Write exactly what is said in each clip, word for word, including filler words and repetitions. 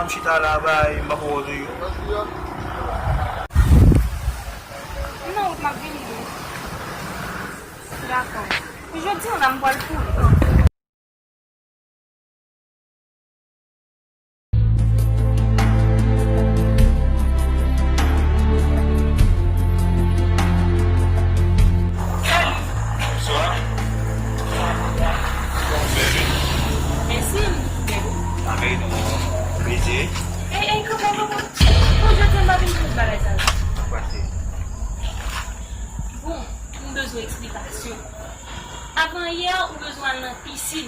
M chita la bay, m pa fè wòz yo. M nan wout, m ap vini wi. Dakò. Jodi an la, m pral pou li. Bonswa. Mèsi, m byen. Tanpri, nou byen. Ey, ey, kanpe, kanpe. Bon, jodi an m pa vin pou bagay sa yo. Pase. Bon, m bezwen eksplikasyon. Avan yè, ou bezwen al nan pisin.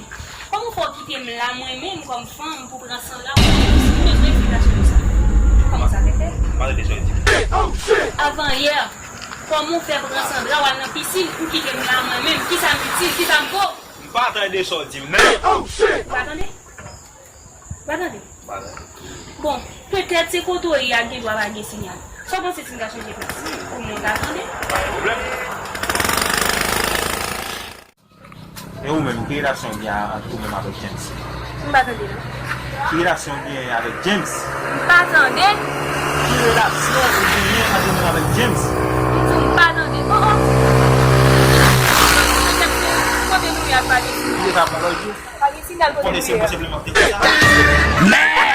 Kòman w fè w kite m la, mwen menm, kòm fanm, pou pran Sandra, ou al nan pisin? M bezwen eksplikasyon pou sa. Kòman sa te fè? M pa tande sa w di. Avan yè, kòman w fè pran Sandra, w al nan pisin, ou kite m la, mwen menm? Kisa m itil? Kisa m vo? M pa tande sa w di m nan. Ou pa tande? Ou pa tande? M pa tande. Bon, petèt se kote w ye a gen dwa pa gen sinyal. Sa w panse si m ta chanje plas pou mwen ta tande? Pa gen pwoblèm. E ou menm, ki relasyon w gen ant ou menm avèk James? M pa tande non. Ki relasyon w gen avèk James? M pa tande. Ki relasyon ou genyen ant ou menm avèk James? M di w m pa tande. Oh, oh. Kote nou ye a pa gen sinyal. Li te ka pran lòt jou. Pa gen sinyal kote nou ye a. Konnen se mwen senpleman ki te konsa.